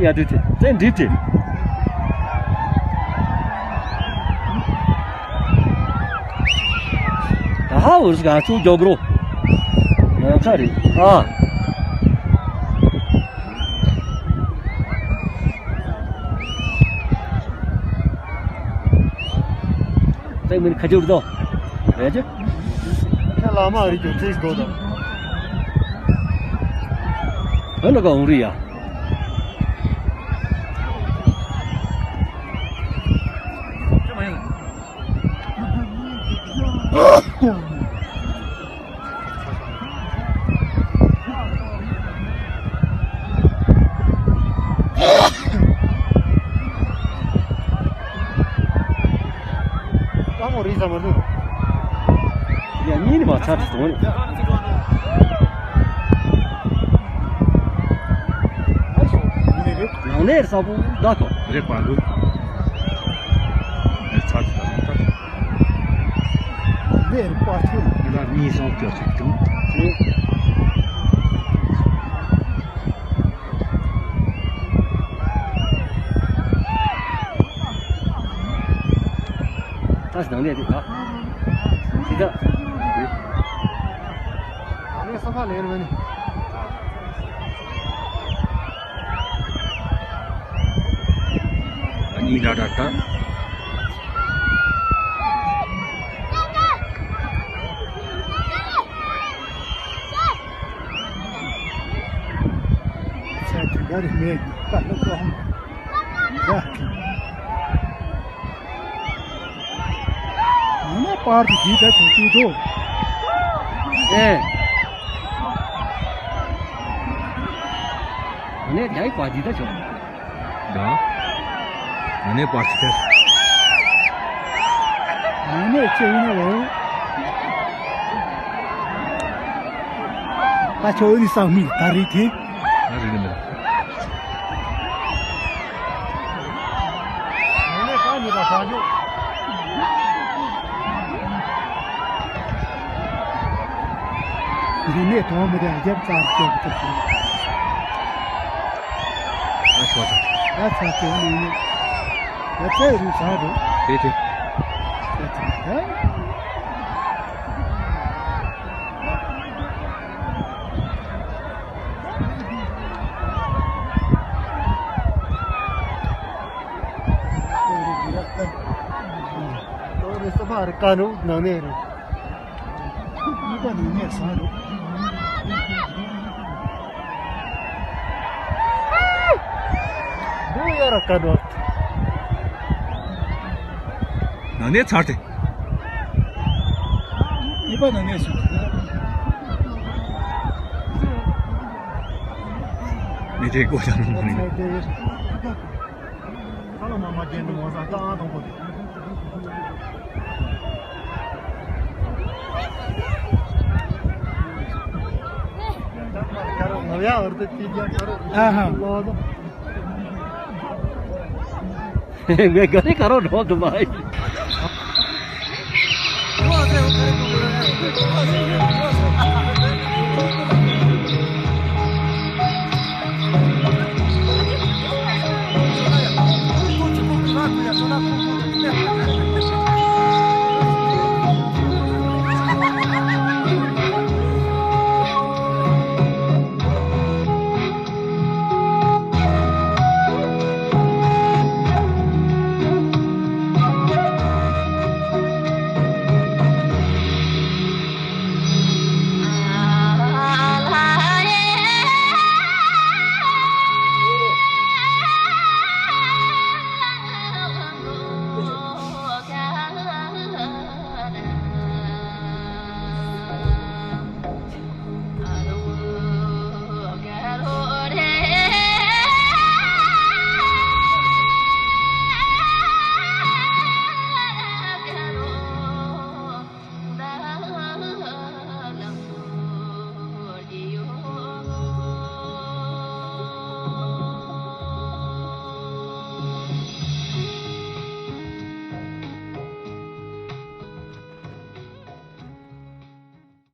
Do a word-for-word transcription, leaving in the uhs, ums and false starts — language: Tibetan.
ཡ་དེ་དེ་དེ་འདི་དེ། ད་ཧ་འུར་ག་ཚུགས་མགྱོགས་རོ། ང་ཚ་རེད་ཨ། ཚེགས་མིན་ཁ་ཅུར་དོ། རེད་ཅེ། ཁྱེད་ལ་མ་རིག་རྒྱུ་ཚིག་དགོས་དང་། བོད་ལ་ག་འུང་རི་ཡ། ལྷ་མོ་རིག་ས་མ་འདུག་ཡ་གཉིས་ནི་མ་ཚར་དུ་འོང་། ནང་ནས་ས་བུ་ད་ཐོ། རེད་པ་འདུག་ཚར་དུ་ད་ལེར་པ་ཐོ། ལ་གཉིས་སོང་ཀྱོ་ཚུགས་ཀྱང་། ད་ནང་ནས་དེ་ག །དེ་ད། ཨ་ནི་ས་ཕ་ལེར་བ་ནི། གཉིས་ད་ད་ད། ཚད་དེ་ག་རེ་མེད་ཀྱི་ད་ལོ་ཏོ་ཧམ། ཡ། ང་ན་པར་དུ་འདི་ད་དུ་ཏུ་དུ། ཨེ། ང་ནས་ཡའི་པར་འདི་ད་ཆོག །ད། ང་ནས་པར་འདི་ད། ང་ནས་ཅི་ཡིན་ན་རེད། ད་ཆོག་ཡིན་བསམ་མི་ད་རེད་དེ། ང་རེད་མེད། འདི་ནས་དོན་མི་རེ་རྒྱབ་རྩར་སྐྱོད་ཐུབ་ཀྱི། ཨ་ཤོ་ད། ཨ་ཚ་ཚ་ནི་ནི། ད་ཚ་རུ་ཚ་རུ། དེ་དེ། ཚ་ཚ་ད། ཏོ་རེ་སོ་ཕ་རེ་ཀ་ནུ་ནང་ནས་རེད། ནུ་པ་ནུ་ནས་སང་རུ། འདུག་ཡ་ར་ཀ་ནུ། ནང་ནས་ཚར་ཏེ། ནུ་པ་ནང་ནས་སུ། མི་དེ་ཀོ་ཅང་ནང་ནས། ཁ་ལོ་མ་མ་ཅན་དུ་མོ་ས་ཀ་ཨང་དང་པོ་དེ། ཨ་ཧ། ངས་ག་རེ་ག་རོ་འགྲོ་དུ་མ་ཡིན།